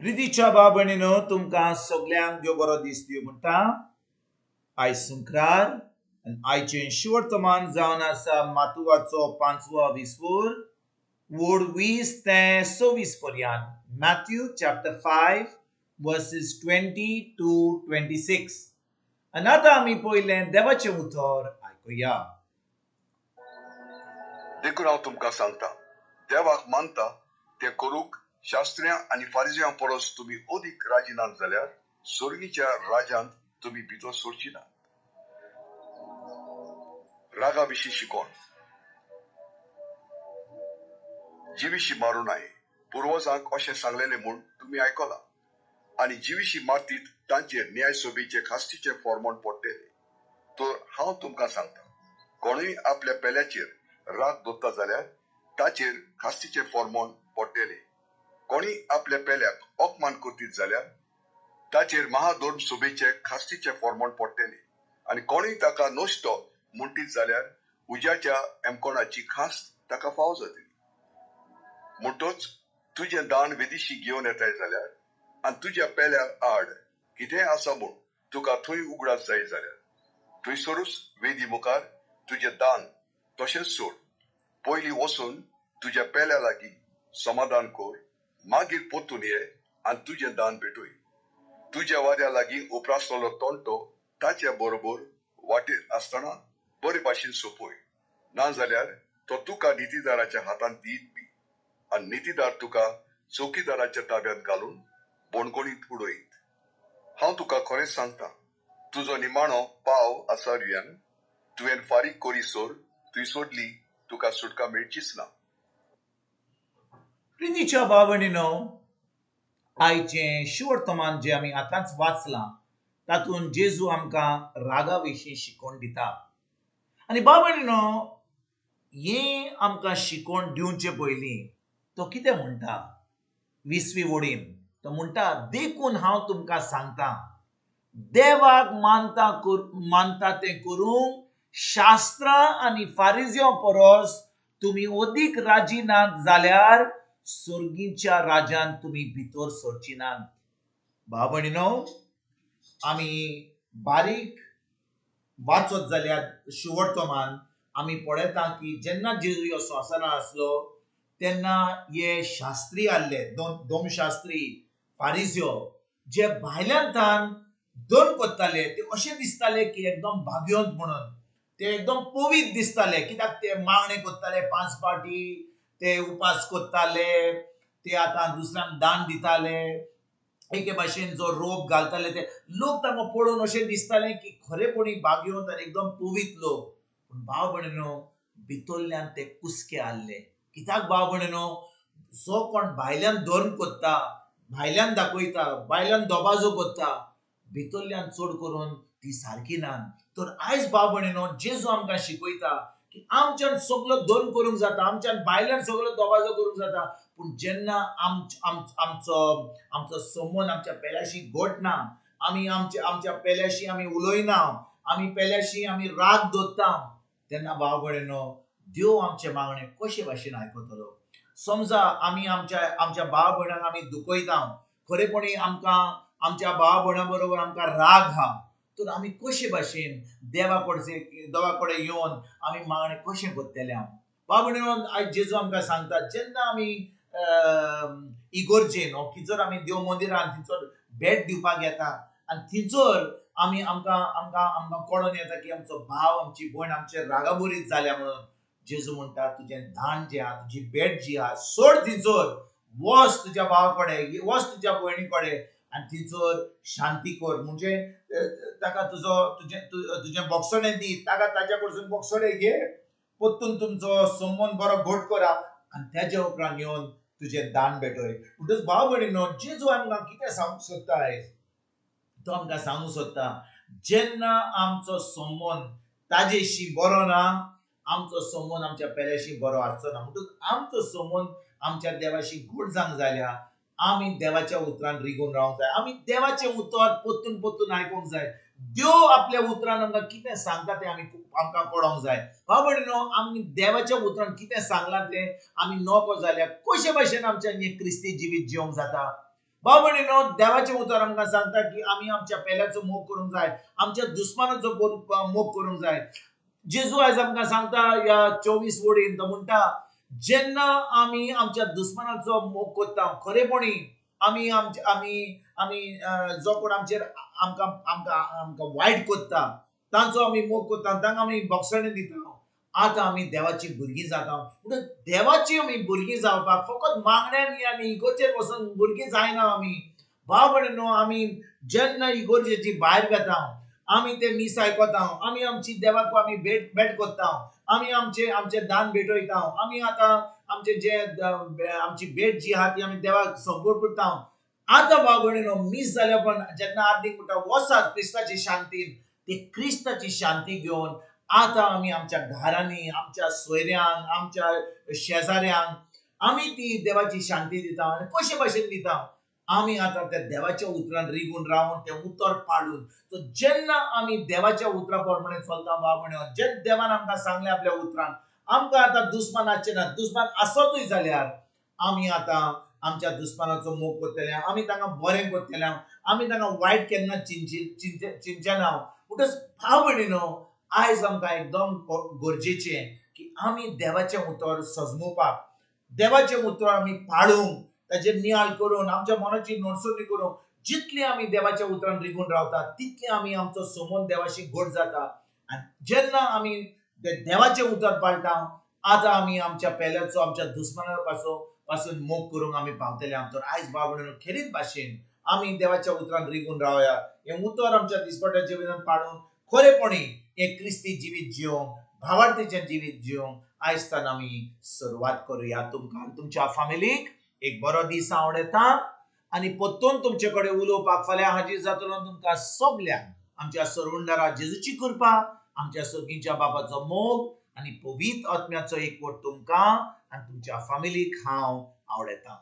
प्रितीच्या भाव भयणीनो, तुमकां सगल्यांक देव बरो दीस दिवं म्हणटा. आयज शुक्रार आनी आयचें शिवर्तमान जावन आसा मातुवाचो पांचवो विस्वूर वोड 20 ते 26 पर्यंत. Matthew chapter 5 verses 20 to 26. आनी आतां आमी पयलें देवाचें उतर आयकुया. देखून हांव तुमकां सांगता, देवाक मानता तें करूंक शास्त्र्यां आनी फारिजयां परस तुमी अदीक राजी नात जाल्यार सर्गीच्या राजांत तुमी भितर सरची नात. रागा विशीं शिकोण. जिविशी मारूं नाये पुर्वजांक अशें सांगलेलें म्हूण तुमी आयकलां, आनी जिविशी मारतीत तांचेर न्याय सभेचे खास्तीचें फॉर्मोण पडटलें. तर हांव तुमकां सांगता, कोणूय आपल्या पेल्याचेर राग दवरता जाल्यार ताचेर खास्तीचें फॉर्मोण पडटलें. कोणूय आपल्या पेल्याक अपमान करतीत जाल्यार ताचेर महाधर्म सभेचे खास्तीचें फॉर्मोण पडटलें. आनी कोणूय ताका नश्टो म्हणटीत जाल्यार उज्याच्या एमकोणाची खास्त ताका फाव जातली. म्हणटच तुजें दान वेदिशी घेवन येताय जाल्यार आनी तुज्या पेल्या आड कितेंय आसा म्हूण तुका थंय उगडास जाय जाल्यार थंयसरूच वेदी मुखार तुजें दान तशेंच सोड. पयलीं वचून तुज्या पेल्या लागीं समाधान कर, मागीर परतून ये आनी तुजें दान भेटय. तुज्या वाऱ्या लागीं उप्रासलेलो तंटो ताचे बरोबर वाटेर आसतना बरे भाशेन सोंपय, नाजाल्यार तो तुका नितीदाराच्या हातांत दीत बी आनी नितीदार तुका चौकीदाराच्या ताब्यांत घालून बणगणीत उडयत. हांव तुका खरेंच सांगता, तुजो निमाणो पाव आसा रुयान तुवें फारीक करीसर तुवें सोडली तुका सुटका मेळचीच ना. प्रितीच्या भाव भयणीनो, आयचें शिवर्तमान जें आमी आतांच वाचलां तातूंत जेजू आमकां रागा विशीं शिकोवन दिता. आनी भाव भयणीनो, हें आमकां शिकोवन दिवचे पयलीं तो कितें म्हणटा 20वी वडीन तो म्हणटा, देखून हांव तुमकां सांगता, देवाक मानता तें करूंक शास्त्रां आनी फारिजयां परस तुमी अदीक राजी नात जाल्यार सर्गीच्या राजान तुमी भितर सरची नात. भाव भयणीनो, आमी बारीक वाचत जाल्यार शिवर्तमान आमी पळयता की जेन्ना जेजू ह्यो संवसारांत आसलो तेन्ना हे शास्त्री आसले, दोमशास्त्री फारिजयो, जे भायल्यान दोन करताले ते अशें दिसताले की एकदम भाग्यवंत म्हणून, ते एकदम पवित्र दिसताले. कित्याक ते मागणे करताले 5 पाटी, ते उपास करताले, ते आतां दुसऱ्यांक दान दिताले, एके भाशेन जो रोप घालताले ते लोक तांकां पळोवन अशें दिसताले की खरेपणी भाग्यवंत आनी एकदम पवित्र लोक. पूण भाव भयणीनो, भितरल्यान ते कुसके आहले. कित्याक भाव भयणीनो, जो कोण भायल्यान धर्म करता, भायल्यान दाखयता, भायल्यान दबाजो करता, भितरल्यान चड करून ती सारकी ना. तर आयज भाव भयणीनो, जेजू आमकां शिकयता की आमच्यान सगलो धर्म करूंक जाता, आमच्यान भायल्यान सगलो दबाजो करूंक जाता, पूण जेन्ना आमचो आमचो संबंद आमच्या पेल्याशी घट ना, आमी आमच्या पेल्याशी आमी उलयना, आमी पेल्याशी आमी राग दवरता, तेन्ना भाव भयणीनो देव आमचे मागणे कशे भाशेन आयकतलो? समजा आमी आमच्या आमच्या भाव भयणांक आमी दुखयता, खरेपणी आमकां आमच्या भाव भयणां बरोबर आमकां राग आहा, तर आमी कशे भाशेन देवा कडेन येवन आमी मागणें कशें करतले? भाव भयणीनो, आयज जेजू आमकां सांगता, जेन्ना आमी इगोर्जेन की जर आमी देव मंदिरान थंयसर भेट दिवपाक येता आनी थंयसर आमी आमकां आमकां आमकां कळोन येता की आमचो भाव आमची भयण आमचे रागाबरीत जाल्या म्हणून, जेजू म्हणटा तुजें दान जें आहा, तुजी भेट जी आहा सोड थंयसर, वच तुज्या भावा कडेन, वच तुज्या भयणी कडेन आनी थंयसर शांती कर. म्हणजे ताका तुजो तुजें तुजें बोगसणें दी, ताका ताच्या कडसून बोगसणें घे, परतून तुमचो संबंद बरो घट करा आनी तेज्या उपरांत येवन तुजें दान भेटय. म्हणटच भाव भयणीनो, जेजू आमकां कितें सांगूंक सोदता आयज? तो आमकां सांगूंक सोदता, जेन्ना आमचो संबंद ताजेशी बरो ना, आमचो संबंद आमच्या पेल्याशी बरो आसचो ना. म्हणटच आमचो संबंद आमच्या देवाशी घट जावंक जाल्या आमी देवाच्या उतरान रिगून रावंक जाय, आमी देवाचें उतर परतून परतून आयकूंक जाय. देव आपल्या उतरान आमकां कितें सांगता तें आमी आमकां कळोंक जाय. भाव भयणीनो, आमी देवाच्या उतरान कितें सांगलां तें आमी नको जाल्यार कशे भाशेन आमच्या हें क्रिस्ती जिवीत जिवंक जाता? भाव भयणीनो, देवाचें उतर आमकां सांगता की आमी आमच्या पेल्याचो मोग करूंक जाय, आमच्या दुस्मानाचो मोग करूंक जाय. जेजू आयज आमकां सांगता ह्या 24 वडीन, तो म्हणटा जेन्ना आमी आमच्या दुस्मानाचो मोग करता, खरेपणी आमी आमचे आमी आमी जो कोण आमचेर आमकां आमकां आमकां वायट करता तांचो आमी मोग करता, तांकां आमी बोगसणी दिता, आतां आमी देवाची भुरगीं जाता. म्हणून देवाची आमी भुरगीं जावपाक फकत मागण्यांनी आनी इगोर्जेर वचून भुरगीं जायना आमी. भाव भयणीनो, आमी जेन्ना इगोर्जेची भायर वेता, आमी ते मीस आयकता, आमी आमची देवाक आमी भेट भेट करता, आमी आमचे आमचे दान भेटयता, आमी आतां आमचे जे आमची भेट जी आहा ती आमी देवाक संपोर्ट करता. आतां भाव भयणीनो, मीस जाल्या पण जेन्ना आदीक म्हणटा वचात क्रिस्ताची शांतीन, ती क्रिस्ताची शांती घेवन आतां आमी आमच्या घरांनी, आमच्या सोयऱ्यांक, आमच्या शेजाऱ्यांक आमी ती देवाची शांती दिता. आनी कशे भाशेन दिता? आमी आतां त्या देवाच्या उतरान रिगून रावन तें उतर पाळून. सो जेन्ना आमी देवाच्या उतरा प्रमाणे चलता भाव भयणीनो, जेन्ना देवान आमकां सांगलें आपल्या उतरान, आमकां आतां दुस्मान आसचे ना. दुस्मान आसतूय जाल्यार आमी आतां आमच्या दुस्मानाचो मोग करतले, आमी तांकां बरें करतले, आमी तांकां वायट केन्ना चिंतचे ना. म्हणटच भाव भयणीनो, आयज आमकां एकदम गरजेचें की आमी देवाचें उतर सजमोवपाक, देवाचें उतर आमी पाळूंक, ताचेर नियाळ करून, आमच्या मनाची नोटसणी करून, जितली आमी देवाच्या उतरान रिगून रावता तितले आमी आमचो समोन देवाशी घट जाता. आनी जेन्ना आमी देवाचें उतर पाळटा, आतां आमी आमच्या पेल्याचो, आमच्या दुस्माना पासून मोग करूंक आमी पावतले. तर आयज भाव भयणीनो, खेरीत भाशेन आमी देवाच्या उतरान रिगून रावया. हें उतर आमच्या दिसपट्या जिवितान पाळून खरेपणी हें क्रिस्ती जिवीत जिवंक, भावार्थीचें जिवीत जिवंक आयज आमी सुरवात करुया. तुमकां तुमच्या फामिलीक एक बरो दीस आवडटा आनी परतून तुमचे कडेन उलोवपाक फाल्यां हाजीर जातलो. तुमकां सगल्यांक आमच्या सरवंडारा जेजूची कृपा, आमच्या सर्गीच्या बाबाचो मोग आनी पवित्र आत्म्याचो एकवट तुमकां आनी तुमच्या फामिलीक हांव आवडटा.